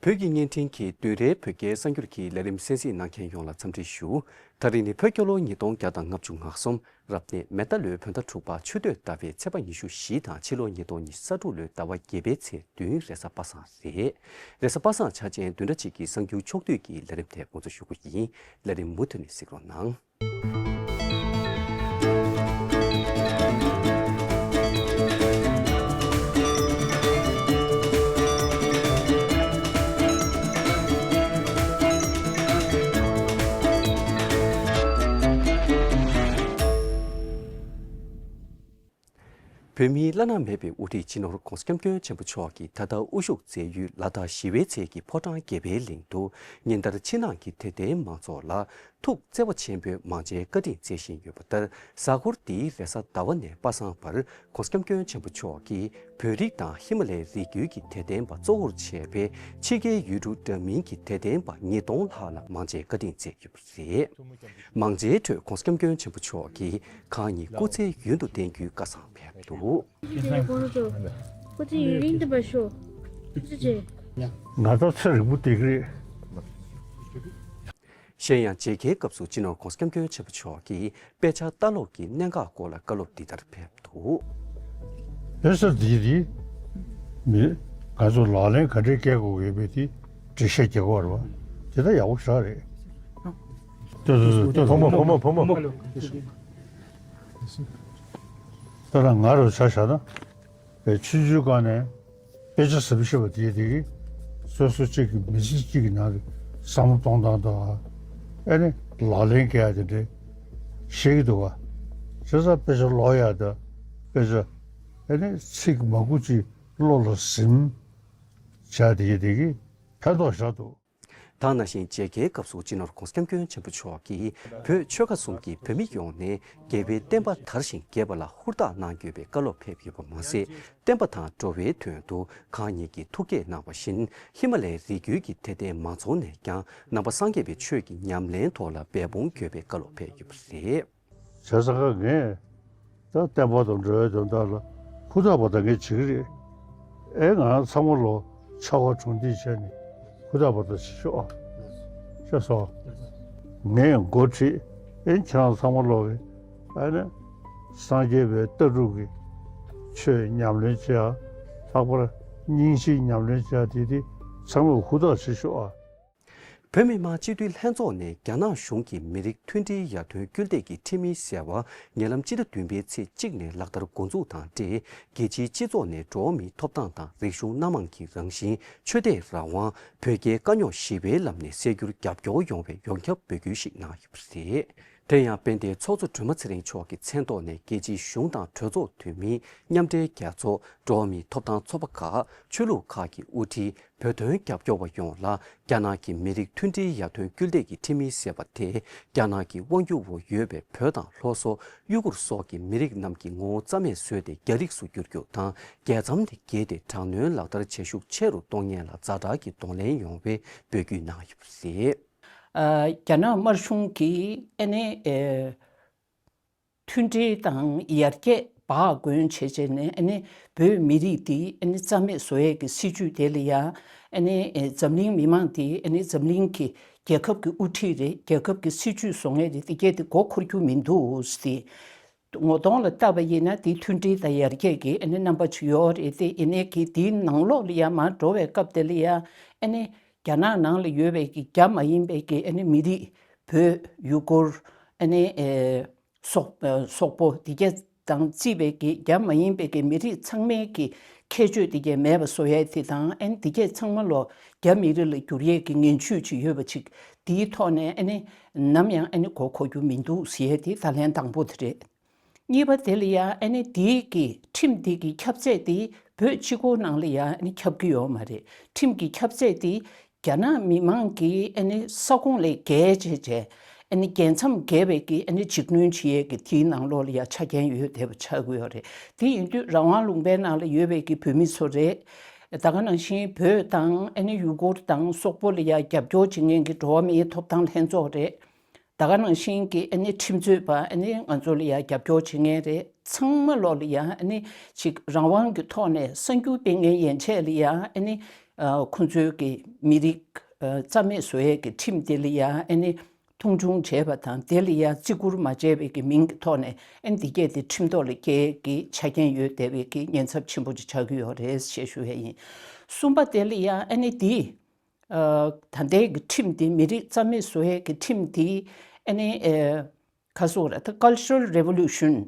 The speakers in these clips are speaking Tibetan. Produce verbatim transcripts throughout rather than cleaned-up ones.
བོད་ཀྱི་བརྙན་འཕྲིན་གྱི་བདུན་རེའི་བོད་སྐད་གསར་འགྱུར་གྱི་ལས་རིམ་གསན་གཟིགས་གནང་མཁན་ཡོངས་ལ་འཚམས་འདྲི་ཞུ། ད་རིང་ནི་བོད་རྒྱལ་ལོ་ཉིས་སྟོང་བརྒྱ་དང་ལྔ་བཅུ་ང་གསུམ། རབ་གནས་མེ་རྟ་ལོའི་བོད་ཟླ་དྲུག་པ་ཆུ་སྟོད་ཟླ་བའི་ཚེས་པ་ཉི་ཤུ་བཞི་དང་ཕྱི་ལོ་ཉིས་སྟོང་ཉི་ཤུ་རྩ་དྲུག་ལོའི་ཟླ་བ་བརྒྱད་པའི་ཚེས་བདུན། རེས་གཟའ་པ་སངས་རེད། རེས་གཟའ་པ་སངས་འཆར་ཅན་བདུན་ཕྲག་གཅིག་གི་གསར་འགྱུར་ཕྱོགས་བསྡུས་ཀྱི་ལས་རིམ་དེ་འགོ་འཛུགས་ཞུ་རྒྱུ་ཡིན། ལས་རིམ་མུ་མཐུད་ནས་གཟིགས་རོགས་གནང་། བོད་མིའི་བླ་ན་མེད་པའི་དབུ་ཁྲིད་སྤྱི་ནོར་༧གོང་ས་༧སྐྱབས་མགོན་ཆེན་པོ་མཆོག་གིས་ད་ལྟ་དབུ་བཞུགས་མཛད་ཡུལ་ལ་དྭགས་ཞི་བའི་ཚལ་གྱི་ཕོ་བྲང་དགེ་བའི་གླིང་དུ་ཉིན་ལྟར་ཕྱི་ནང་གི་དད་ལྡན་མང་ཚོགས་ལ་ཐུགས་བརྩེ་བ་ཆེན་པོས་མང་ཇའི་བཀའ་དྲིན་སྩལ་བཞིན་ཡོད་པ་ལྟར། གཟའ་འཁོར་འདིའི་རེས་གཟའ་ཟླ་བ་ནས་པ་སངས་བར་༧གོང་ས་༧སྐྱབས་མགོན་ཆེན་པོ་མཆོག་གིས་བོད་རིགས་དང་ཧི་མ་ལའི་རི་རྒྱུད་ཀྱི་དད་ལྡན་པ་གཙོ་བོར་བྱས་པའི་ཕྱི་རྒྱལ་ཡུལ་གྲུ་འདྲ་མིན་གྱི་དད་ལྡན་པ་ཉིས་སྟོང་ལྷག་ལ་མང་ཇའི་བཀའ་དྲིན་སྩལ་ཡོད་པ་རེད། མང་ཇའི་ཁྲོད་༧གོང་ས་༧སྐྱབས་མགོན་ཆེན་པོ་མཆོག་གིས་ཁག་གཉིས་སྐུ་ཚེ་ཡུན་དུ་བརྟན་རྒྱུའི་བཀའ་བཟང་ཕེབས་འདུག། ཁྱེད་ཚོ་ཡི་གོ་རུ་ཚོ། ཁོ་ཚོ་ཡུན་རིང་དུ་བ་ཤོག་ཁྱེད་ཚོ་ཚེ། ང་ད་ཚེ་རིང་པོ་བསྡད་ཀྱི་རེད། གཞན་ཡང་མཇལ་ཁའི་སྐབས་སུ་སྤྱི་ནོར་༧གོང་ས་༧སྐྱབས་མགོན་ཆེན་པོ་མཆོག་གིས་དཔེ་ཆ་ལྟ་ཀློག་གི་གནད་འགག་སྐོར་ལ་བཀའ་སློབ་འདི་ལྟར་ཕེབས་འདུག། དཔེ་ཆ་འདི་རིགས་མི་ང་ཚོ་ལག་ལེན་ག་འདྲས་བཀལ་དགོས་ཡོད་པའི་དེ་འགྲེལ་བཤད་རྒྱག་དགོས་རེད་བ། དེ་ལྟ་ཡག་པོ་ཞེ་དྲག་རེད། ལྟོས་ལྟོས་ལྟོས་ལྟོས། བུ་མོ་བུ་མོ་བུ་མོ། ལྟོས་དང་། ང་རང་ཆ་བཞག་ན། པའི་ཆུང་ཆུང་སྒང་ནས་དཔེ་ཆ་ཟབ་ཤོས་པ་དེ་དེ་གི་སོ་སོ་གཅིག་གི་མི་ཚེ་གཅིག་གི་ནང་གི་བསམ་བློ་གཏོང་སྟངས་དང་། ཨེ་ནི་ལག་ལེན་བཀལ་ཡ་དེ་འདྲ་ཤེས་ཀྱི་འདུག་ག་བྱས་ཙང་དཔེ་ཆ་ཀློག་ཡ་དང་དཔེ་ཆ་ཨེ་ནི་ཚིག་མང་པོ་ཅིག་བློ་ལ་ཟིན་བྱས་དེ་གི་དེ་གི་ཕན་ཐོགས་ཞེ་དྲག་འདུག། ད་ག་ནང་བཞིན་མཇལ་ཁའི་སྐབས་སུ་སྤྱི་ནོར་༧གོང་ས་༧སྐྱབས་མགོན་ཆེན་པོ་མཆོག་གིས་བོད་ཆོལ་ཁ་གསུམ་གྱི་བོད་མི་ཡོངས་ནས་རྒྱལ་བའི་བསྟན་པ་དར་ཞིང་རྒྱས་པ་ལ་ཧུར་ཐག་གནང་དགོས་པའི་བཀའ་སློབ་ཕེབས་ཡོད་པ་མ་ཟད། བསྟན་པ་དང་འགྲོ་བའི་དོན་དུ་ཁག་གཉིས་ཀྱིས་ཐུགས་བསྐྱེད་གནང་བ་བཞིན། ཧི་མ་ལའི་རི་རྒྱུད་ཀྱི་དད་ལྡན་མང་ཚོགས་ནས་ཀྱང་ནང་པ་སངས་རྒྱས་པའི་ཆོས་ཀྱི་ཉམས་ལེན་ཐོག་ལ་འབད་འབུངས་དགོས་པའི་བཀའ་སློབ་ཕེབས་ཡོད་པ་རེད། བྱས་ཙང་ངས་ད་བསྟན་པ་དང་འགྲོ་བའི་དོན་དག་ལ་ཧུར་ཐག་པ་དང་ངས་བྱེད་ཀྱི་རེད། ཨེ་ང་རང་ཚང་མ་ལོ་ཆ་ག་གྲོང་སྡེ་བྱས་ནས་ཧུར་ཐག་པ་དང་བྱེད་ཤོག་ཨ། ཤེས་སོང་། ངས་འགོ་ཁྲིད་ཨེ་ཁྱེད་རང་ཚང་མ་ལོ་གི་ཨ་ནི་སངས་རྒྱས་པའི་ལྟ་གྲུབ་ཀྱི་ཆོས་ཉམས་ལེན་བྱེད་ཨ། ལྷག་པར་སྙིང་རྗེ་ཉམས་ལེན་བྱེད་ཨ། དེ་དེ་ཚང་མས་ཧུར་ཐག་བྱེད་ཤོག་ཨ། བོད་མི་མང་སྤྱི་འཐུས་ལྷན་ཚོགས་ནས་རྒྱ་ནག་གཞུང་གི་མི་རིགས་མཐུན་སྒྲིལ་ཡར་ཐོན་སྐུལ་འདེད་ཀྱི་ཁྲིམས་ཡིག་ཟེར་བ་ཉེ་ལམ་སྤྱི་ཟླ་བདུན་པའི་ཚེས་གཅིག་ནས་ལག་བསྟར་འགོ་འཛུགས་དང་འབྲེལ། རྒྱལ་སྤྱིའི་སྤྱི་ཚོགས་ནས་འགྲོ་བ་མིའི་ཐོབ་ཐང་དང་རིག་གཞུང་སྣ་མང་གི་རང་བཞིན། ཆོས་དད་རང་དབང་། བོད་རྒྱའི་དཀའ་རྙོག་ཞི་བའི་ལམ་ནས་སེལ་རྒྱུར་རྒྱབ་སྐྱོར་ཡོང་བའི་ཡོངས་ཁྱབ་འབོད་སྐུལ་ཞིག་གནང་ཡོད་པ་རེད། དེ་ཡང་དཔལ་ལྡན་ཚོགས་གཙོ་སྒྲོལ་མ་ཚེ་རིང་མཆོག་གི་མཚན་ཐོག་ནས་རྒྱལ་སྤྱིའི་གཞུང་དང་གྲོས་ཚོགས་འཐུས་མི། མཉམ་འབྲེལ་རྒྱལ་ཚོགས། འགྲོ་བ་མིའི་ཐོབ་ཐང་ཚོགས་པ་ཁག་ཆོས་ལུགས་ཁག་གི་དབུ་ཁྲིད། བོད་དོན་རྒྱབ་སྐྱོར་བ་ཡོངས་ལ་རྒྱ་ནག་གི་མི་རིགས་མཐུན་སྒྲིལ་ཡར་ཐོན་སྐུལ་འདེད་ཀྱི་ཁྲིམས་ཡིག་ཟེར་བ་དེ་རྒྱ་ནག་གི་དབང་སྒྱུར་འོག་ཡོད་པའི་བོད་དང་ལྷོ་སོག་ཡུ་གུར་སོགས་ཀྱི་མི་རིགས་རྣམས་ཀྱི་ངོ་བོ་རྩ་མེད་བཟོས་ཏེ་རྒྱ་རིགས་སུ་བསྒྱུར་རྒྱུ་དང་། རྒྱལ་མཚམས་དེ་བརྒལ་ཏེ་དྲག་གནོན་ལག་བསྟར་བྱེད་ཤུགས་ཆེ་རུ་གཏོང་མཁན་ལ་ཛ་དྲག་གི་གདོང་ལེན་ཡོང་བའི་འབོད་སྐུལ་གནང་ཡོད་པ་རེད། ཨ། རྒྱ་ནག་དམར་གཞུང་གིས་ཨ་ནི་ཨེ། མཐུན་སྒྲིལ་དང་ཡར་རྒྱས་འབག་དགོས་བྱས་བྱས་ནས་ཨ་ནི་བོད་མི་རིགས་འདི་ཨ་ནི་རྩ་མེད་བཟོ་ཡས་ཀྱི་སྲིད་ཇུས་དེ་ལ་ཡ་ཨ་ནི་ཨེ་འཛམ་གླིང་མི་མང་འདི་ཨ་ནི་འཛམ་གླིང་གི་རྒྱལ་ཁབ་ཀྱི་དབུ་ཁྲིད་རེད། རྒྱལ་ཁབ་ཀྱི་སྲིད་ཇུས་བཟོ་མཁན་རེད། འདི་གས་འདི་མགོ་འཁོར་རྒྱུ་མི་འདུག་ཟེར། ངོ་གདོང་ལ་བལྟས་པ་ཡིན་ན་འདི་མཐུན་སྒྲིལ་དང་ཡར་རྒྱས་ཀྱི་ཨ་ནི་རྣམ་པ་ཅིག་ཡོད་རེད་དེ། ཡིན་ནའི་གི་འདིའི་ནང་ལོགས་ལ་ཡ་མར་འགྲོ་བའི་སྐབས་དེ་ལ་ཡ་ཨ་ནི་རྒྱ་ནག་ནང་ལ་ཡོད་པའི་གི་རྒྱ་མ་ཡིན་པའི་གི་ཨ་ནི་མི་རིགས། བོད། ཡུ་གུར། ཨ་ནི་ཨེ། སོག་སོག་པོ་དེ་གས་དང་བརྩིས་པའི་གི་རྒྱ་མ་ཡིན་པའི་གི་མི་རིགས་ཚང་མའི་གི་ཁྱད་ཆོས་དེ་གས་མེད་པ་བཟོ་ཡས་དེ་དང་། ཨ་ནི་དེ་གས་ཚང་མ་ལོ་རྒྱ་མི་རིགས་ལ་བསྒྱུར་ཡས་ཀྱི་ངན་ཇུས་ཅིག་ཡོད་པ་ཅིག་དེའི་ཐོག་ནས་ཨ་ནི་ནམ་ཡང་ཨ་ནི་མགོ་འཁོར་རྒྱུ་མི་འདུག་ཟེར་ཡས་དེ་ད་ལན་དང་པོ་དེ་རེད། གཉིས་པ་དེ་ལ་ཡ་ཨ་ནི་དེའི་གི་ཁྲིམས་དེ་གི་ཁྱབ་ཚད་དེ་བོད་གཅིག་པོ་ནང་ལ་ཡ་ཨ་ནི་ཁྱབ་ཀྱི་ཡོད་མ་རེད། ཁྲིམས་ཀྱི་ཁྱབ་ཚད་དེ་རྒྱ་ནག་མི་མང་གི་ཨ་ནི་ས་ཁོངས་ལས་བརྒལ་བྱས་བྱས་ཨ་ནི་རྒྱལ་མཚམས་བརྒལ་བའི་གི་ཨ་ནི་འཇིགས་སྣོན་བྱེད་ཡས་ཀྱི་དེའི་ནང་ལོགས་ལ་ཡ་ཆ་རྐྱེན་ཡོད་བསྡད་པ་ཆགས་ཀྱི་ཡོད་རེད། དེ་ཡིན་དུས་རང་དབང་ལུང་པའི་ནང་ལ་ཡོད་པའི་གི་བོད་མི་ཚོ་རེད། ད་ག་ནང་བཞིན་བོད་དང་ཨ་ནི་ཡུ་གུར་དང་སོག་པོ་ལ་ཡ་རྒྱབ་སྐྱོར་བྱེད་མཁན་གྱི་འགྲོ་བ་མིའི་ཐོབ་ཐང་ལྷན་ཚོགས་རེད། ད་ག་ནང་བཞིན་གྱི་ཨ་ནི་ཁྲིམས་རྩོད་པ་ཨ་ནི་ང་ཚོ་ལ་ཡ་རྒྱབ་སྐྱོར་བྱེད་མཁན་རེད། ཚང་མ་ལོག་ལ་ཡ་ཨ་ནི་ཅིག་རང་དབང་གི་ཐོག་ནས་གསར་འགྱུར་སྤེལ་མཁན་ཡན་ཆད་ལ་ཡ་ཨ་ནི་ ཁོང་ཚོའི་གི་མི་རིགས་རྩ་མེད་བཟོ་ཡས་ཀྱི་ཁྲིམས་དེ་ལ་ཡང་ཨ་ནི་མཐོང་ཆུང་བྱས་པ་དང་དེ་ལ་ཡང་བརྩི་བཀུར་མ་བྱས་པའི་གི་མིང་གི་ཐོག་ནས་ཨ་ནི་འདི་གས་དེ་ཁྲིམས་ཐོག་ལ་སྐྱེལ་གྱི་ཆ་རྐྱེན་ཡོད་བསྡད་པའི་གི་ཉེན་ཚབས་ཆེན་པོ་ཅིག་ཆགས་ཀྱི་ཡོད་རེད་ཞེས་ཞུ་ཡས་ཡིན། གསུམ་པ་དེ་ལ་ཡང་ཨ་ནི་འདི་ད་ལྟའི་གི་ཁྲིམས་དེ་མི་རིགས་རྩ་མེད་བཟོ་ཡས་ཀྱི་ཁྲིམས་དེ་ཨ་ནི། ཁ་སོག་ར་ད་Cultural Revolution།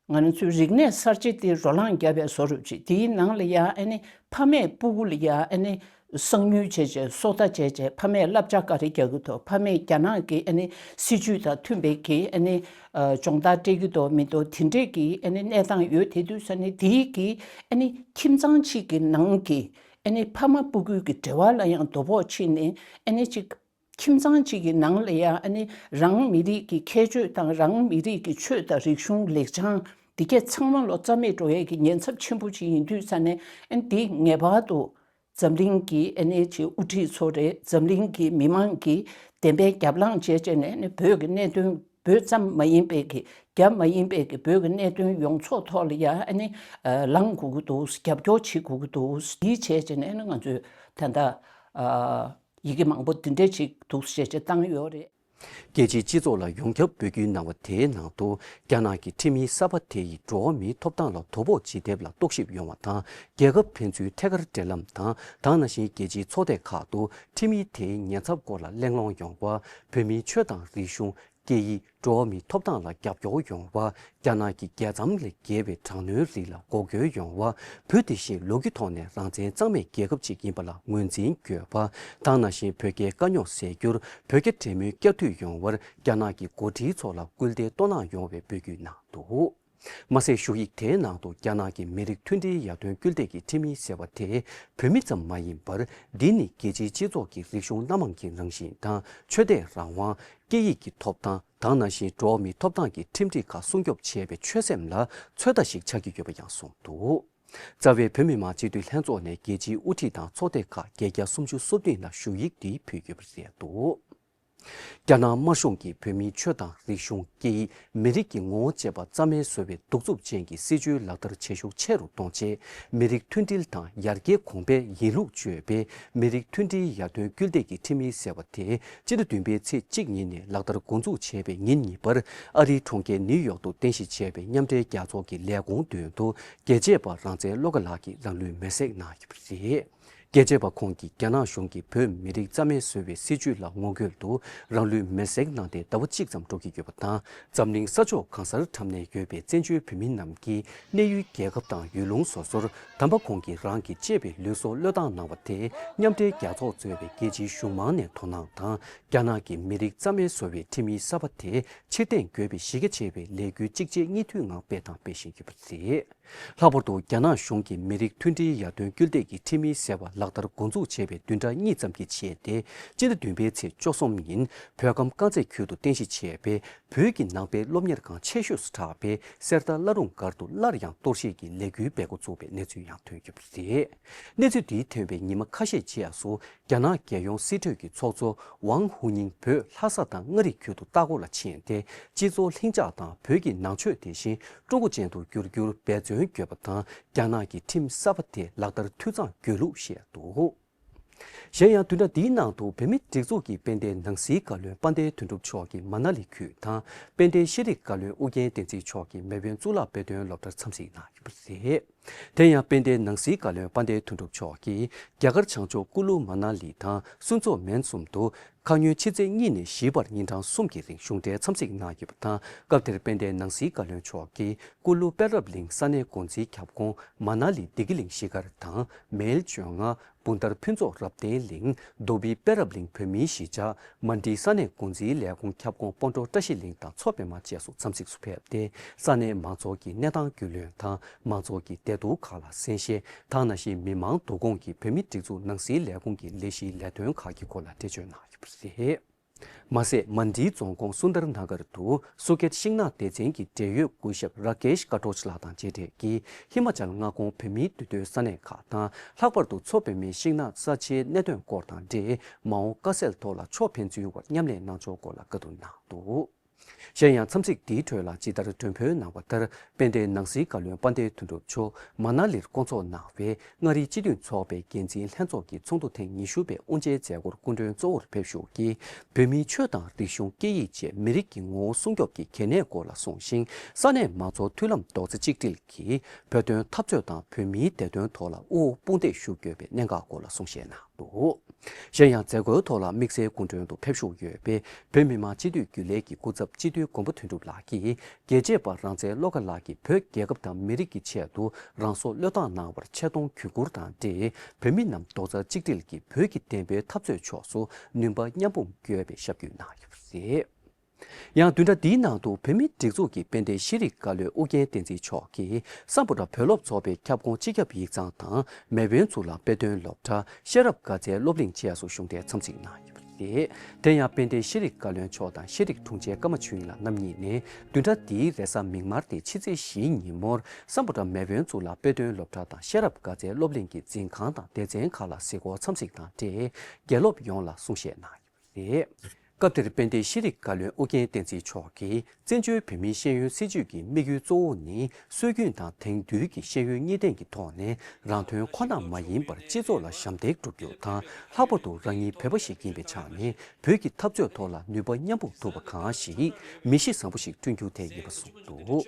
ང་རང་ཚོའི་རིག་གནས་གསར་བརྗེ་དེ་རོ་ལངས་བརྒྱབ་པའི་བཟོ་འདྲ་ཅིག་དེའི་ནང་ལ་ཡ་ཨ་ནི་ཕ་མས་སྤུ་གུ་ལ་ཡ་ཨ་ནི་གསང་ཉུལ་བྱས་བྱས་སོ་ལྟ་བྱས་བྱས་ཕ་མས་བསླབ་བྱ་ག་རེ་རྒྱག་གི་འདུག་ཕ་མས་རྒྱ་ནག་གི་ཨ་ནི་སྲིད་ཇུས་དང་མཐུན་པའི་གི་ཨ་ནི་སྦྱོང་བརྡར་སྤྲད་ཀྱི་འདུག་མི་འདུག་དེ་འདྲས་ཀྱི་ཨ་ནི་གནས་སྟངས་ཡོད་དེ་དུས་ས་ནི་དེའི་གི་ཨ་ནི་ཁྱིམ་ཚང་གཅིག་གི་ནང་གི་ཨ་ནི་ཕ་མ་སྤུ་གུའི་གི་འབྲེལ་བ་ལ་ཡང་དོ་ཕོག་ཕྱིན་ནས་ཨ་ནི་ཅིག་ཁྱིམ་ཚང་གཅིག་གི་ནང་ལ་ཡང་ཨ་ནི་རང་མི་རིགས་ཀྱི་ཁྱད་ཆོས་དང་རང་མི་རིགས་ཀྱི་ཆོས་དང་རིག་གཞུང་ལེགས་བྱང་འདི་གས་ཚང་མ་ལོ་རྩ་མེད་འགྲོ་ཡས་ཀྱི་ཉེན་ཚབས་ཆེན་པོ་ཅིག་ཡིན་དུས་ས་ནས་ཨ་ནི་འདི་ངེས་པར་དུ་འཛམ་གླིང་གི་ཨ་ནི་ཅིག་དབུ་ཁྲིད་ཚོ་རེད། འཛམ་གླིང་གི་མི་མང་གིས་བདེན་པའི་རྒྱབ་ལངས་བྱས་བྱས་ནས་ཨ་ནི་བོད་ཀྱི་གནད་དོན་བོད་ཙམ་མ་ཡིན་པའི་གི་རྒྱ་མ་ཡིན་པའི་གི་བོད་ཀྱི་གནད་དོན་ཡོངས་རྫོགས་ཐོག་ལ་ཡང་ཨ་ནི་ལངས་དགོས་ཀྱི་འདུག་རྒྱབ་སྐྱོར་བྱེད་དགོས་ཀྱི་འདུག་འདི་བྱས་བྱས་ནས་ཨ་ནི་ང་ཚོས་ད་ལྟ། ཡི་གེ་མང་པོ་འདི་འདྲ་ཅིག་འདུག་ཞེས་བྱས་བཏང་ཡོད་རེད། རྒྱལ་སྤྱིའི་སྤྱི་ཚོགས་ལ་ཡོངས་ཁྱབ་འབོད་སྐུལ་གནང་བ་དེའི་ནང་དུ་རྒྱ་ནག་གི་ཁྲིམས་ཡིག་གསར་པ་དེ་ཡིས་འགྲོ་བ་མིའི་ཐོབ་ཐང་ལ་དོ་ཕོག་ཇི་ཐེབས་ལ་རྟོག་ཞིབ་ཡོང་བ་དང་རྒྱལ་ཁབ་ཕན་ཚུན་ཐད་ཀར་འབྲེལ་ལམ་དང་དེ་ནང་བཞིན་རྒྱལ་སྤྱིའི་ཚོགས་སྡེ་ཁག་ཏུ་ཁྲིམས་ཡིག་དེའི་ཉེན་ཚབས་སྐོར་ལ་གླེང་སློང་ཡོང་བ། བོད་མིའི་ཆོས་དང་རིག་གཞུང་། སྐད་ཡིག་འགྲོ་བ་མིའི་ཐོབ་ཐང་ལ་རྒྱབ་སྐྱོར་ཡོང་བ། རྒྱ་ནག་གི་རྒྱལ་མཚམས་ལས་བརྒལ་བའི་དྲག་གནོན་རིགས་ལ་འགོག་རྒོལ་ཡོང་བ། བོད་དེ་བཞིན་ལོ་རྒྱུས་ཐོག་ནས་རང་བཙན་གཙང་མའི་རྒྱལ་ཁབ་ཅིག་ཡིན་པ་ལ་ངོས་འཛིན་དགོས་པ། དེ་ནང་བཞིན་བོད་རྒྱའི་དཀའ་རྙོག་སེལ་རྒྱུར་བོད་རྒྱ་འབྲེལ་མོལ་བསྐྱར་མཐུད་ཡོང་བར་རྒྱ་ནག་གི་འགོ་ཁྲིད་ཚོ་ལ་སྐུལ་འདེད་གཏོང་གནང་ཡོང་བའི་འབོད་སྐུལ་གནང་འདུག་མ་ཟད་ཞུ་ཡིག་དེའི་ནང་དུ་རྒྱ་ནག་གི་མི་རིགས་མཐུན་སྒྲིལ་ཡར་ཐོན་སྐུལ་འདེད་ཀྱི་ཁྲིམས་ཡིག་ཟེར་བ་དེ་བོད་མི་ཙམ་མ་ཡིན་པར་འདི་ནི་རྒྱལ་སྤྱིའི་སྤྱི་ཚོགས་ཀྱི་རིག་གཞུང་སྣ་མང་གི་རང་བཞིན་དང་ཆོས་དད་རང་དབང་། སྐད་ཡིག་གི་ཐོབ་ཐང་དེ་ནང་བཞིན་འགྲོ་བ་མིའི་ཐོབ་ཐང་གི་ཁྲིམས་སྒྲིག་ཁག་སྲུང་སྐྱོབ་བྱེད་པའི་ཆོད་སེམས་ལ་ཚོད་ལྟ་ཞིག་ཆགས་ཀྱི་ཡོད་པ་ཡང་གསུངས་འདུག་རྩ་བའི་བོད་མི་མང་སྤྱི་འཐུས་ལྷན་ཚོགས་ནས་རྒྱལ་སྤྱིའི་དབུ་ཁྲིད་དང་ཚོགས་སྡེ་ཁག་བརྒྱད་བརྒྱ་སུམ་ཅུ་སོ་བདུན་ལ་ཞུ་ཡིག་འདི་ཕུལ་ཡོད་པ་རེད་འདུག་རྒྱ་ནག་དམར་གཞུང་གིས་བོད་མིའི་ཆོས་དང་རིག་གཞུང་། སྐད་ཡིག་མི་རིགས་ཀྱི་ངོ་བོ་བཅས་པ་རྩ་མེད་བཟོ་བའི་གདུག་རྩུབ་ཅན་གྱི་སྲིད་བྱུས་ལག་བསྟར་བྱེད་ཤུགས་ཆེ་རུ་གཏོང་ཆེད། མི་རིགས་མཐུན་སྒྲིལ་དང་ཡར་རྒྱས་གོང་འཕེལ་ཡིན་ལུགས་བརྗོད་པའི་མི་རིགས་མཐུན་སྒྲིལ་ཡར་ཐོན་སྐུལ་འདེད་ཀྱི་ཁྲིམས་ཡིག་ཟེར་བ་དེ། སྤྱི་ཟླ་བདུན་པའི་ཚེས་གཅིག་ཉིན་ནས་ལག་བསྟར་འགོ་འཛུགས་བྱས་པའི་ཉིན་གཉིས་པར། ཨ་རིའི་གྲོང་ཁྱེར་ནིའུ་ཡོག་ཏུ་རྟེན་གཞི་བྱས་པའི་མཉམ་འབྲེལ་རྒྱལ་ཚོགས་ཀྱི་ལས་ཁུངས་མདུན་དུ། རྒྱལ་གཅེས་པ་རང་བཙན་བློ་དགའ་ལགས་ཀྱིས་རང་ལུས་མེར་སྲེག་གནང་ཡོད་པ་རེད། རྒྱལ་གཅེས་པ་ཁོང་གིས་རྒྱ་ནག་གཞུང་གིས་བོད་མི་རིགས་རྩ་མེད་བཟོ་བའི་སྲིད་བྱུས་ལ་ངོ་རྒོལ་དུ་རང་ལུས་མེར་སྲེག་གནང་སྟེ་ཟླ་བ་གཅིག་ཙམ་འགྲོ་གི་ཡོད་པ་དང་། འཛམ་གླིང་ས་ཕྱོགས་གང་སར་འཁྲབ་གནས་ཡོད་པའི་བཙན་བྱོལ་བོད་མི་རྣམས་ཀྱིས་གནས་ཡུལ་རྒྱལ་ཁབ་དང་ཡུལ་ལུང་སོ་སོར་དམ་པ་ཁོང་གིས་རང་གི་གཅེས་པའི་ལུས་སྲོག་བློས་བཏང་གནང་བ་དེ། མཉམ་འབྲེལ་རྒྱལ་ཚོགས་གཙོས་པའི་རྒྱལ་སྤྱིའི་གཞུང་མང་ནས་དོ་སྣང་དང་། རྒྱ་ནག་གི་མི་རིགས་རྩ་མེད་བཟོ་བའི་ཁྲིམས་ཡིག་གསར་པ་དེ་ཕྱིར་འཐེན་དགོས་པའི་གཞི་རྒྱ་ཆེ་བའི་ལས་འགུལ་གཅིག་རྗེས་གཉིས་མཐུད་ངང་སྤེལ་དང་སྤེལ་བཞིན་ཡོད་པ་རེད། ལྷག་པར་དུ་རྒྱ་ནག་གཞུང་གིས་མི་རིགས་མཐུན་སྒྲིལ་ཡར་ཐོན་སྐུལ་འདེད་ཀྱི་ཁྲིམས་ཡིག་ཟེར་བ་ལག་བསྟར་འགོ་འཛུགས་བྱས་པའི་བདུན་ཕྲག་གཉིས་ཙམ་གྱི་རྗེས་ཏེ། སྤྱི་ཟླ་བདུན་པའི་ཚེས་བཅུ་གསུམ་ཉིན་བོད་ཁམས་དཀར་མཛེས་ཁུལ་དུ་རྟེན་གཞི་བྱས་པའི་བོད་ཀྱི་ནང་པའི་སློབ་གཉེར་ཁང་ཆེ་ཤོས་སུ་གྲགས་པའི་གསེར་རྟ་བླ་རུང་སྒར་དུ་སླར་ཡང་གཏོར་བཤིག་གི་ལས་འགུལ་སྤེལ་འགོ་བཙུགས་པའི་གནས་ཚུལ་ཡང་ཐོན་ཡོད་པ་རེད། གནས་ཚུལ་འདི་ཐོན་པའི་ཉི་མ་ཁ་ཤས་རྗེས་སུ། རྒྱ་ནག་རྒྱལ་ཡོངས་སྲིད་གྲོས་ཀྱི་ཚོགས་གཙོ་ཝང་ཧུའུ་ཉིང་བོད་ལྷ་ས་དང་མངའ་རིས་ཁུལ་དུ་ལྟ་སྐོར་ལ་ཕྱིན་ཏེ། སྤྱི་ཚོགས་ལྷིང་འཇགས་དང་བོད་ཀྱི་ནང་ཆོས་དེ་བཞིན་ཀྲུང་གོ་ཅན་དུ་བསྒྱུར་རྒྱུར་འབད་བརྩོན་དགོས་པ་དང་། རྒྱ་ནག་གི་ཁྲིམས་གསར་པ་དེ་ལག་བསྟར་འཐུས་ཚང་དགོས་ལུགས་བཤད་འདུག་གཞན་ཡང་བདུན་ཕྲག་འདིའི་ནང་དུ་བོད་མིའི་སྒྲིག་འཛུགས་ཀྱི་དཔལ་ལྡན་ནང་སྲིད་བཀའ་བློན་དཔལ་ལྡན་དོན་གྲུབ་མཆོག་གིས་མ་ན་ལི་ཁུལ་དང་། དཔལ་ལྡན་ཤེས་རིག་བཀའ་བློན་ཨུ་རྒྱན་བསྟན་འཛིན་མཆོག་གིས་མེལ་བོན་གཙུག་ལག་དཔེ་སྟོན་སློབ་གྲྭར་འཚམས་གཟིགས་གནང་ཡོད་པ་རེད། དེ་ཡང་དཔལ་ལྡན་ནང་སྲིད་བཀའ་བློན་དཔལ་ལྡན་དོན་གྲུབ་མཆོག་གིས་རྒྱ་གར་བྱང་ཕྱོགས་ཀུ་ལུ་མ་ན་ལི་དང་སུན་ཙོ་མན་གསུམ་དུ་ཁ་སྔོན་ཕྱི་ཚེས་གཉིས་ནས་བཞི་བར་ཉིན་གྲངས་གསུམ་གྱི་རིང་གཞུང་འབྲེལ་འཚམས་གཟིགས་གནང་ཡོད་པ་དང་། སྐབས་དེར་དཔལ་ལྡན་ནང་སྲིད་བཀའ་བློན་མཆོག་གིས་ཀུ་ལུ་པད་རབ་གླིང་ས་གནས་འགོ་འཛིན་ཁྱབ་ཁོངས་མ་ན་ལི་བདེ་སྐྱིད་གླིང་གཞིས་སྒར་དང་། མེལ་བཅོ་ལྔ། བུན་དར་ཕུན་ཚོགས་རབ་བརྟན་གླིང་། རྡོ་སྦིས་པད་རབ་གླིང་བོད་མིའི་གཞིས་ཆགས། མན་ཌི་ས་གནས་འགོ་འཛིན་ལས་ཁུངས་ཁྱབ་ཁོངས་སྤོན་གྲོང་བཀྲ་ཤིས་གླིང་དང་མཚོ་པདྨ་བཅས་སུ་འཚམས་གཟིགས་སུ་ཕེབས་ཏེ། ས་གནས་མང་ཚོགས་ཀྱི་གནས་སྟངས་རྒྱུས་ལོན་དང་། མང་ཚོགས་ཀྱི་བདེ་སྡུག་ཁག་ལ་གསན་བཤད་དང་། ནང་བཞིན་མི་མང་བསྡུ་སྐོང་གིས་བོད་མིའི་སྒྲིག་འཛུགས་ནང་སྲིད་ལས་ཁུངས་ཀྱི་ལས་གཞིའི་ལས་དོན་ཁག་གི་སྐོར་ལ་འགྲེལ་བརྗོད་གནང་ཡོད་པ་རེད། མ་ཟད། མན་ཌིའི་རྫོང་ཁོངས་སུན་དར་ན་གར་དུ་སུ་ཁེད་ཤིང་ནགས་སྡེ་ཚན་གྱི་འབྲེལ་ཡོད་སྐུ་ཞབས་ར་ཀེཤ་ཀ་ཏོ་ཆི་ལགས་དང་མཇལ་འཕྲད་ཀྱིས། ཧི་མ་ཅལ་མངའ་ཁོངས་བོད་མིའི་འདུས་སྡོད་ས་གནས་ཁག་དང་། ལྷག་པར་དུ་མཚོ་པདྨའི་ཤིང་ནགས་ས་ཆའི་གནད་དོན་སྐོར་དང་འབྲེལ། མ་འོངས་དཀའ་སེལ་ཐོག་ལ་ཕྱོགས་ཕན་ཚུན་བར་མཉམ་ལས་གནང་ཕྱོགས་སྐོར་ལ་བཀའ་བསྡུར་གནང་འདུག་གཞན་ཡང་། འཚམས་གཟིགས་འདིའི་ཁྲོད་ལ་ཇི་ལྟར་མགྲོན་འབོད་གནང་བ་ལྟར། དཔལ་ལྡན་ནང་སྲིད་བཀའ་བློན་དཔལ་ལྡན་དོན་གྲུབ་མཆོག་མ་ན་ལིར་བསྐོང་ཚོགས་གནང་བའི་མངའ་རིས་སྤྱི་འཐུས་ཚོགས་པའི་འགན་འཛིན་ལྷན་ཚོགས་ཀྱི་ཚོགས་འདུ་ཐེངས་ཉི་ཤུ་པའི་དབུ་འབྱེད་མཛད་སྒོར་སྐུ་མགྲོན་གཙོ་བོར་ཕེབས་བཞུགས་ཀྱིས། བོད་མིའི་ཆོས་དང་རིག་གཞུང་། སྐད་ཡིག་བཅས་མི་རིགས་ཀྱི་ངོ་བོ་སྲུང་སྐྱོབ་ཀྱི་གལ་གནད་སྐོར་ལ་གསུངས་ཤིང་། ས་གནས་མང་ཚོགས་མཐུན་ལམ་རྡོག་རྩ་གཅིག་སྒྲིལ་གྱིས་བོད་དོན་འཐབ་རྩོད་དང་བོད་མིའི་བདེ་དོན་ཐོག་ལ་དབུ་འོག་དཔུང་འདེགས་ཞུ་དགོས་པའི་གནད་འགག་སྐོར་ལ་གསུང་བཤད་གནང་འདུག། གཞན་ཡང་། མཛད་སྒོའི་ཐོག་ལ་དམིགས་བསལ་སྐུ་མགྲོན་དུ་ཕེབས་བཞུགས་ཡོད་པའི་བོད་མི་མང་སྤྱི་འཐུས་རྒྱུན་ལས་ཀྱི་སྐུ་ཚབ་སྤྱི་འཐུས་མགོན་པོ་དོན་གྲུབ་ལགས་ཀྱིས། རྒྱལ་གཅེས་པ་རང་བཙན་བློ་དགའ་ལགས་ཀྱིས་བོད་རྒྱལ་ཁབ་དང་མི་རིགས་ཀྱི་ཆེད་དུ་རང་སྲོག་བློས་བཏང་གནང་བར་ཆེ་མཐོང་གུས་བཀུར་དང་འབྲེལ། བོད་མི་རྣམས་རྡོག་རྩ་གཅིག་སྒྲིལ་གྱིས་བོད་ཀྱི་བདེན་པའི་འཐབ་རྩོད་ཕྱོགས་སུ་ནུས་པ་མཉམ་སྤུངས་དགོས་པའི་ཞབས་སྐྱོན་གནང་ཡོད་པ་རེད། ཡང་བདུན་ཕྲག་འདིའི་ནང་དུ་བོད་མིའི་སྒྲིག་འཛུགས་ཀྱི་དཔལ་ལྡན་ཤེས་རིག་བཀའ་བློན་ཨུ་རྒྱན་བསྟན་འཛིན་མཆོག་གིས་སམ་བྷོ་ཊ་བོད་སློབ་ཚོགས་པའི་ཁྱབ་ཁོངས་སྤྱི་ཁྱབ་ཡིག་ཚང་དང་མེས་དབོན་གཙུག་ལག་དཔེ་སྟོན་སློབ་གྲྭ། ཤེས་རབ་དགའ་ཚལ་སློབ་གླིང་བཅས་སུ་བཞུགས་གྲལ་འཚམས་གཟིགས་གནང་ཡོད་པ་རེད། དེ་ཡང་དཔལ་ལྡན་ཤེས་རིག་བཀའ་བློན་མཆོག་དང་ཤེས་རིག་དྲུང་ཆེ་ཀརྨ་ཆོས་དབྱིངས་ལགས་རྣམ་གཉིས་ནས་བདུན་ཕྲག་འདིའི་རེས་གཟའ་མིག་དམར་སྟེ་ཕྱི་ཚེས་བཞིའི་ཉིན་མོར་སམ་བྷོ་ཊ་མེས་དབོན་གཙུག་ལག་དཔེ་སྟོན་སློབ་གྲྭ་དང་ཤེས་རབ་དགའ་ཚལ་སློབ་གླིང་གི་འཛིན་ཁང་དང་སྡེ་ཚན་ཁག་ལ་གཟིགས་སྐོར་འཚམས་གཟིགས་དང་འབྲེལ་དགེ་སློབ་ཡོངས་ལ་གསུང་བཤད་གནང་ཡོད་པ་རེད། སྐབས་དེར་དཔལ་ལྡན་ཤེས་རིག་བཀའ་བློན་ཨུ་རྒྱན་བསྟན་འཛིན་མཆོག་གིས། བཙན་བྱོལ་བོད་མིའི་ཤེས་ཡོན་སྲིད་བྱུས་ཀྱི་དམིགས་ཡུལ་གཙོ་བོ་ནི་སྲོལ་རྒྱུན་དང་དེང་དུས་ཀྱི་ཤེས་ཡོན་གཉིས་ལྡན་གྱི་ཐོག་ནས་རང་དོན་ཁོ་ན་མ་ཡིན་པར་སྤྱི་ཚོགས་ལ་ཞབས་འདེགས་སྒྲུབ་རྒྱུ་དང་། ལྷག་པར་དུ་རང་ཉིད་བོད་པ་ཞིག་ཡིན་པའི་ཆ་ནས་བོད་ཀྱི་འཐབ་རྩོད་ཐོག་ལ་ནུས་པ་མཉམ་སྤུངས་ཐུབ་པ་གང་ཞིག་མི་གཤིས་བཟང་པོ་ཞིག་བསྐྲུན་རྒྱུ་དེ་ཡིན་པ་གསུངས་འདུག།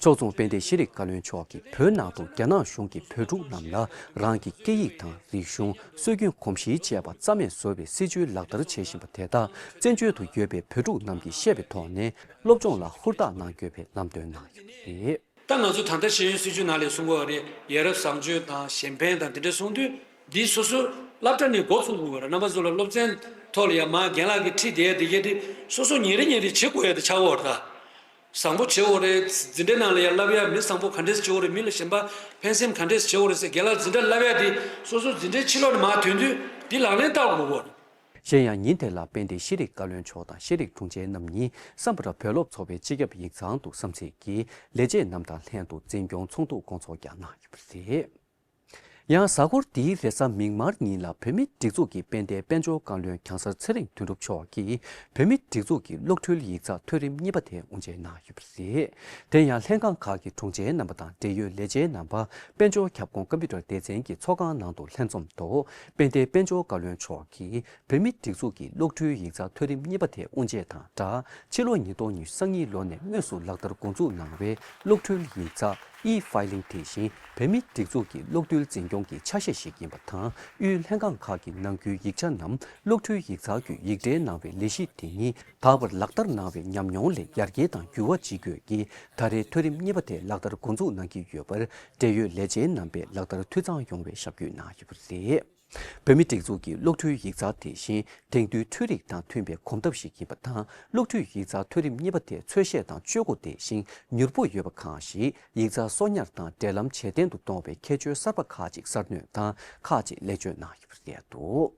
ཕྱོགས་མཚུངས་དཔལ་ལྡན་ཤེས་རིག་བཀའ་བློན་མཆོག་གིས་བོད་ནང་དུ་རྒྱ་ནག་གཞུང་གིས་བོད་ཕྲུག་རྣམས་ལ་རང་གི་སྐད་ཡིག་དང་རིག་གཞུང་། སྲོལ་རྒྱུན་གོམས་གཤིས་བཅས་པ་རྩ་མེད་བཟོ་བའི་སྲིད་བྱུས་ལག་བསྟར་བྱེད་བཞིན་པ་དེ་དག་བཙན་བྱོལ་དུ་ཡོད་པའི་བོད་ཕྲུག་རྣམས་ཀྱིས་ཤེས་པའི་ཐོག་ནས་སློབ་སྦྱོང་ལ་ཧུར་ཐག་གནང་དགོས་པའི་ལམ་སྟོན་གནང་ཡོད་པ་རེད། ད་ང་ཚོ་ད་ལྟ་ཤེས་ཡོན་སྲིད་བྱུས་ནང་ལ་གསུང་གི་ཡོད་རེད། ཡ་རབས་བཟང་སྤྱོད་དང་གཞན་ཕན་དང་དེ་འདྲ་གསུང་དུས། འདི་སོ་སོ་སློབ་གྲྭ་ནས་འགོ་ཚུགས་དགོས་པ་རེད། རྣམ་པ་ཚོ་ལ་སློབ་ཚན་ཐོག་ལ་ཡང་མ་རྒན་ལགས་ཀྱིས་ཁྲིད་བསྡད་ཡ་དེ་གས་དེ་སོ་སོ་ཉིན་རེ་ཉིན་རེ་བྱེད་དགོས་ཡ་དེ་ཆགས་ཡོད་རེད་ད། བཟང་པོ་བྱེད་དགོས་རེད། འཛིན་གྲྭའི་ནང་ལ་ཡང་བསླབ་ཡ། མི་བཟང་པོ་ག་འདྲས་བྱེད་དགོས་རེད། མི་ལ་གཞན་པ་ཕན་སེམས་ག་འདྲས་བྱེད་དགོས་རེད་ཟེར་རྒན་ལགས་འཛིན་གྲྭ་བསླབ་ཡ་དེ་སོ་སོ་འཛིན་གྲྭའི་ཕྱི་ལོགས་ནས་མར་ཐོན་དུས་དེ་ལག་ལེན་བསྟར་དགོས་ཀྱི་ཡོད་རེད། གཞན་ཡང་། ཉིན་དེ་ལ་དཔལ་ལྡན་ཤེས་རིག་བཀའ་བློན་མཆོག་དང་ཤེས་རིག་དྲུང་ཆེ་རྣམ་གཉིས་སམ་བྷོ་ཊ་བོད་སློབ་ཚོགས་པའི་སྤྱི་ཁྱབ་ཡིག་ཚང་དུ་འཚམས་གཟིགས་ཀྱིས་ལས་བྱེད་རྣམས་དང་ལྷན་དུ་འཛིན་སྐྱོང་ཚོགས་འདུ་སྐོང་ཚོགས་ཀྱང་གནང་ཡོད་པ་རེད། ཡང་། གཟའ་འཁོར་འདིའི་རེས་གཟའ་མིག་དམར་ཉིན་ལ་བོད་མིའི་སྒྲིག་འཛུགས་ཀྱི་དཔལ་ལྡན་དཔལ་འབྱོར་བཀའ་བློན་གྱང་གསར་ཚེ་རིང་དོན་གྲུབ་མཆོག་གིས་བོད་མིའི་སྒྲིག་འཛུགས་ཀྱི་གློག་འཕྲུལ་ཡིག་ཚགས་ཐོན་རིམ་གཉིས་པ་དེ་དབུ་འབྱེད་གནང་ཡོད་པ་རེད། དེ་ཡང་ལྷན་ཁང་ཁག་གི་དྲུང་ཆེ་རྣམ་པ་དང་འབྲེལ་ཡོད་ལས་བྱེད་རྣམ་པ་དཔལ་འབྱོར་ཁྱབ་ཁོངས་ཀམ་པུ་ཊར་སྡེ་ཚན་གྱི་ཚོགས་ཁང་ནང་དུ་ལྷན་འཛོམས་ཐོག་དཔལ་ལྡན་དཔལ་འབྱོར་བཀའ་བློན་མཆོག་གིས་བོད་མིའི་སྒྲིག་འཛུགས་ཀྱི་གློག་འཕྲུལ་ཡིག་ཚགས་ཐོན་རིམ་གཉིས་པ་དེ་དབུ་འབྱེད་དང་སྦྲགས། ཕྱི་ལོ་ཉིས་སྟོང་ཉི་ཤུ་རྩ་གཉིས་ལོ་ནས་དངོས་སུ་ལག་བསྟར་འགོ་འཛུགས་གནང་བའི་གློག་འཕྲུལ་ཡིག་ཚགས་E-filing དེ་བཞིན་བོད་མིའི་སྒྲིག་འཛུགས་ཀྱི་གློག་རྡུལ་འཛིན་སྐྱོང་གི་ཆ་ཤས་ཤིག་ཡིན་པ་དང་། དབུས་ལྷན་ཁང་ཁག་གི་ནང་ཁུལ་ཡིག་ཆ་རྣམས་གློག་འཕྲུལ་ཡིག་ཚགས་བརྒྱུད་ཡིག་ཕྲའི་ནང་པའི་ལས་གཞི་དེ་ཉིད་ད་བར་ལག་བསྟར་གནང་བའི་ཉམས་མྱོང་ལས་ཡར་རྒྱས་དང་འགྱུར་བ་ཇི་དགོས་ཀྱིས་ད་རེས་ཐོན་རིམ་གཉིས་པ་དེ་ལག་བསྟར་འགོ་འཛུགས་གནང་གི་ཡོད་པར། འབྲེལ་ཡོད་ལས་བྱེད་རྣམ་པས་ལག་བསྟར་འཐུས་ཚང་ཡོང་བའི་ཞབས་སྐྱོན་གནང་ཡོད་པ་རེད། བོད་མིའི་སྒྲིག་འཛུགས་ཀྱི་གློག་འཕྲུལ་ཡིག་ཚགས་དེ་བཞིན་དེང་དུས་འཕྲུལ་རིག་དང་མཐུན་པའི་གོམ་སྟབས་ཤིག་ཡིན་པ་དང་། གློག་འཕྲུལ་ཡིག་ཚགས་ཐོན་རིམ་གཉིས་པ་དེ་ཚོད་ཤེས་དང་སྤྱོད་སྒོ་དེ་བཞིན་མྱུར་པོ་ཡོད་པ་གང་ཞིག་ཡིག་ཚགས་གསོག་ཉར་དང་འབྲེལ་ལམ་ཇེ་བརྟན་དུ་གཏོང་བའི་ཁྱད་ཆོས་གསར་པ་ཁག་ཅིག་གསར་སྣོན་དང་ཁག་ཅིག་ལེགས་བཅོས་གནང་ཡོད་པ་རེད་འདུག།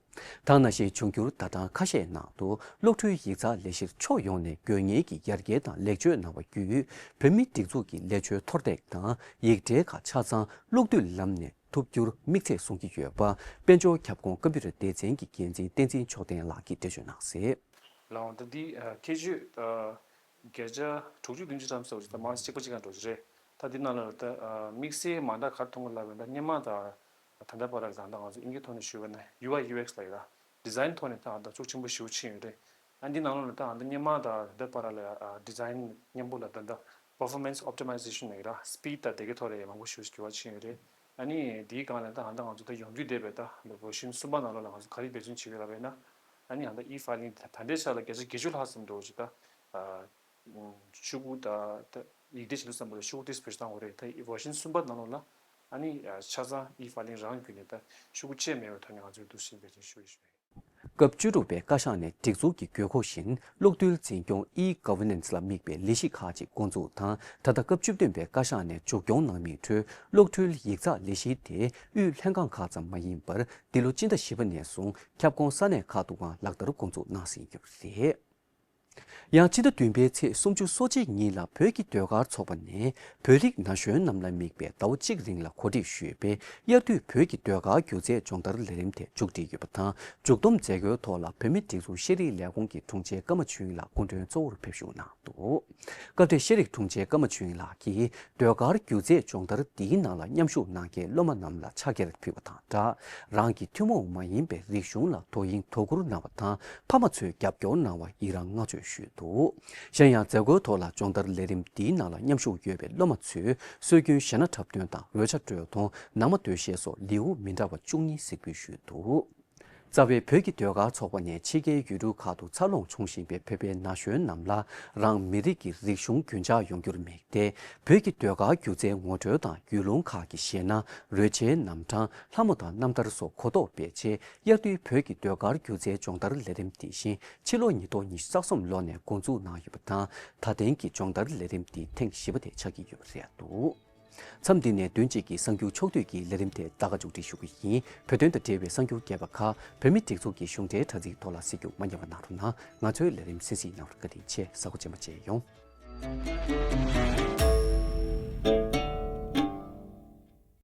ད་ནང་བཞིན་འབྱུང་འགྱུར་ཟླ་གྲངས་ཁ་ཤས་ནང་དུ་གློག་འཕྲུལ་ཡིག་ཚགས་ལས་གཞིར་ཕྱོགས་ཡོངས་ནས་དགོས་ངེས་ཀྱི་ཡར་རྒྱས་དང་ལེགས་བཅོས་གནང་བ་བརྒྱུད། བོད་མིའི་སྒྲིག་འཛུགས་ཀྱི་ལས་ཆོད་མཐོར་འདེགས་དང་ཡིག་ཕྲའི་ཁག་ཆ་ཚང་གློག་རྡུལ་ལམ་ནས་ཐུབ་རྒྱུར་དམིགས་ཚད་བཟུང་གི་ཡོད་པ། དཔལ་འབྱོར་ཁྱབ་ཁོངས་ཀམ་པུ་ཊར་སྡེ་ཚན་གྱི་འགན་འཛིན་བསྟན་འཛིན་མཆོག་ལྡན་ལགས་ཀྱིས་འགྲེལ་བརྗོད་གནང་གསལ། ལའང་ད་འདི་ཁྱད་ཆོས་བརྒྱ་ཆ་དྲུག་ཅུ་བདུན་ཅུ་ཙམ་ཟེར་བ་ཅིག་ད་མང་གཅིག་པ་གཅིག་གང་འགྲོ་གི་རེད། ད་འདི་ནང་ལ་ད་དམིགས་བསལ་མ་འདྲ་ག་རེ་མཐོང་གི་ལབ་པ་ཡིན་ན། སྔོན་མ་ད་ད་ལྟ་བར་ལ་ད་ང་ཚོ་དབྱིན་ཇིའི་ཐོག་ནས་ཞུས་པ་ན་ཡུ་ཨའི་ཡུ་ཨེག་སི་ལབ་ཡོད་ད། ཌི་ཛའིན་ཐོག་ནས་ད་ད་ཤུགས་ཆེན་པོ་ཞེ་པོ་ཕྱིན་ཡོད་རེད། ཨ་འདི་ནང་ལོགས་ལ་ད་ད་སྔོན་མ་ད་ད་ལྟ་བར་ལ་ཨ་ཌི་ཛའིན་མཉམ་པོ་ལ་ད་ད་པར་ཕོར་མེན་སི་ཨོབ་ཊི་མའི་ཛེ་ཤན་ལབ་ཡོད་ར། སི་པིཌ་དང་དེ་གའི་ཐོག་ལ་ཡང་མང་པོ་ཞེ་པོ་ཞིག་འགྱུར་བ་ཕྱིན་ཡོད་རེད། ཨ་ནི་དེའི་སྒང་ལ་ད་ད་ང་ཚོ་ད་ཡོང་རྒྱུ་བསྡད་པའི་ད་བར་ཤན་གསུམ་པ་ནང་ལོགས་ལ་ང་ཚོ་ག་རེ་འབད་བརྩོན་བྱེད་ཀྱི་ཡོད་ལབ་པ་ཡིན་ན། ཨ་ནི་ད་ད་ཨི་ཕའི་ལིང་ད་ད་ལྟའི་ཆ་ལ་བརྒྱ་ཆ་བརྒྱད་ཅུ་ལྷག་ཙམ་འགྲོ་ཅིག་ད་ཨ་ཤོག་གུ་ད་ད་ཡིག་ཕྲ་བྱེད་དུས་ཙམ་པ་ལ་ཤོག་གུ་ཏོག་ཙམ་བེད་སྤྱོད་བཏང་དགོས་རེད། ད་བར་ཤན་གསུམ་པ་ནང་ལོགས་ལ་ཨ་ནི་ཆ་ཚང་ཨི་ཕའི་ལིང་རང་བརྒྱུད་ནས་ད་ཤོག་གུ་བཅས་མེད་པའི་ཐོག་ནས་ང་ཚོས་འདུག་སེ་འབད་བརྩོན་ཞུ་ཡི་ཞུ་ཡི། སྐབས་བཅུ་དྲུག་པའི་བཀའ་ཤག་ནས་སྒྲིག་འཛུགས་ཀྱི་དགོས་མཁོ་བཞིན་གློག་རྡུལ་འཛིན་སྐྱོང་ཨི་གོ་ཝར་ནན་སི་ལ་དམིགས་པའི་ལས་གཞི་ཁག་ཅིག་འགོ་འཛུགས་དང་། ད་ལྟ་སྐབས་བཅུ་བདུན་པའི་བཀའ་ཤག་ནས་མཇུག་སྐྱོང་གནང་མིའི་ཁྲོད་གློག་འཕྲུལ་ཡིག་ཚགས་ལས་གཞི་དེ་དབུས་ལྷན་ཁང་ཁག་ཙམ་མ་ཡིན་པར། འདི་ལོ་སྤྱི་ཟླ་བཞི་པ་ནས་བཟུང་ཁྱབ་ཁོངས་ས་གནས་ཁག་ཏུའང་ལག་བསྟར་འགོ་འཛུགས་གནང་ཟིན་ཡོད་པ་རེད། ཡང་ཕྱི་ཟླ་བདུན་པའི་ཚེས་སུམ་ཅུ་སོ་གཅིག་ཉིན་ལ་བོད་ཀྱི་ཟློས་གར་ཚོགས་པ་ནས་བོད་རིགས་ན་གཞོན་རྣམས་ལ་དམིགས་པའི་ཟླ་བ་གཅིག་རིང་ལ་གོ་སྒྲིག་ཞུས་པའི་དབྱར་དུས་བོད་ཀྱི་ཟློས་གར་སྒྱུ་རྩལ་སྦྱོང་བརྡར་ལས་རིམ་དེ་མཇུག་སྒྲིལ་ཡོད་པ་དང་། མཇུག་བསྡོམས་མཛད་སྒོའི་ཐོག་ལ་བོད་མིའི་སྒྲིག་འཛུགས་ཤེས་རིག་ལས་ཁུངས་ཀྱི་དྲུང་ཆེ་ཀརྨ་ཆོས་དབྱིངས་ལགས་སྐུ་མགྲོན་གཙོ་བོར་ཕེབས་ཞུགས་གནང་འདུག་སྐབས་དེར་ཤེས་རིག་དྲུང་ཆེ་ཀརྨ་ཆོས་དབྱིངས་ལགས་ཀྱིས་ཟློས་གར་སྒྱུ་རྩལ་སྦྱོང་བརྡར་འདིའི་ནང་ལ་མཉམ་ཞུགས་གནང་མཁན་སློབ་མ་རྣམས་ལ་ཕྱག་འཁྱེར་ཕུལ་བ་དང་སྦྲགས། རང་གི་ཐུན་མོང་མ་ཡིན་པའི་རིག་གཞུང་ལ་དོ་དབྱིངས་དོ་ཁུར་གནང་བ་དང་། ཕ་མ་ཚོས་རྒྱབ་སྐྱོར་གནང་བར་ཡི་རངས་བསྔགས་བརྗོད་ཞུས་འདུག་གཞན་ཡང་མཛད་སྒོའི་ཐོག་ལ་སྦྱོང་བརྡར་ལས་རིམ་འདིའི་ནང་ལ་མཉམ་ཞུགས་ཡོད་པའི་སློབ་མ་ཚོས་སྲོལ་རྒྱུན་གཞས་སྣ་འཁྲབ་སྟོན་དང་། རོལ་ཆ་དཀྲོལ་གཏོང་། ནང་མ་སྟོད་གཞས་སོགས་ལེའུ་མི་འདྲ་བ་བཅུ་གཉིས་གཟིགས་འབུལ་ཞུས་འདུག་རྩ་བའི་བོད་ཀྱི་ཟློས་གར་ཚོགས་པ་ནས་ཕྱི་རྒྱལ་ཡུལ་གྲུ་ཁག་ཏུ་འཚར་ལོངས་བྱུང་བཞིན་པའི་བོད་པའི་ན་གཞོན་རྣམས་ལ་རང་མི་རིགས་ཀྱི་རིག་གཞུང་རྒྱུན་འཇགས་ཡོང་རྒྱུར་དམིགས་ཏེ། བོད་ཀྱི་ཟློས་གར་སྒྱུ་རྩལ་ངོ་སྤྲོད་དང་། ཡུལ་ལུང་ཁག་གི་གཞས་སྣ། རོལ་ཆའི་རྣམ་གྲངས། ལྷ་མོ་དང་རྣམ་ཐར་སོགས་གོ་རྟོགས་སྤེལ་ཆེད། དབྱར་དུས་བོད་ཀྱི་ཟློས་གར་སྒྱུ་རྩལ་སྦྱོང་བརྡར་ལས་རིམ་དེ་བཞིན་ཕྱི་ལོ་ཉིས་སྟོང་ཉི་ཤུ་རྩ་གསུམ་ལོ་ནས་འགོ་འཛུགས་གནང་ཡོད་པ་དང་། ད་ཐེངས་ཀྱི་སྦྱོང་བརྡར་ལས་རིམ་འདི་ཐེངས་བཞི་པ་དེ་ཆགས་ཀྱི་ཡོད་པ་རེད་འདུག་མཚམས་འདི་ནས་བདུན་གཅིག་གི་གསར་འགྱུར་ཕྱོགས་བསྡུས་ཀྱི་ལས་རིམ་དེ་ད་ག་མཇུག་སྒྲིལ་ཞུ་གི་ཡིན། བོད་དོན་དང་འབྲེལ་བའི་གསར་འགྱུར་རྒྱས་པ་ཁག་བོད་མིའི་སྒྲིག་འཛུགས་ཀྱི་གཞུང་འབྲེལ་དྲ་ཚིགས་ཐོག་ལ་གཟིགས་རྒྱུ་མ་བསྙེལ་བ་གནང་རོགས་གནང་། ང་ཚོའི་ལས་རིམ་གསན་གཟིགས་གནང་བར་བཀའ་དྲིན་ཆེ། གཟའ་འཁོར་རྗེས་མ་མཇལ་ཡོང་།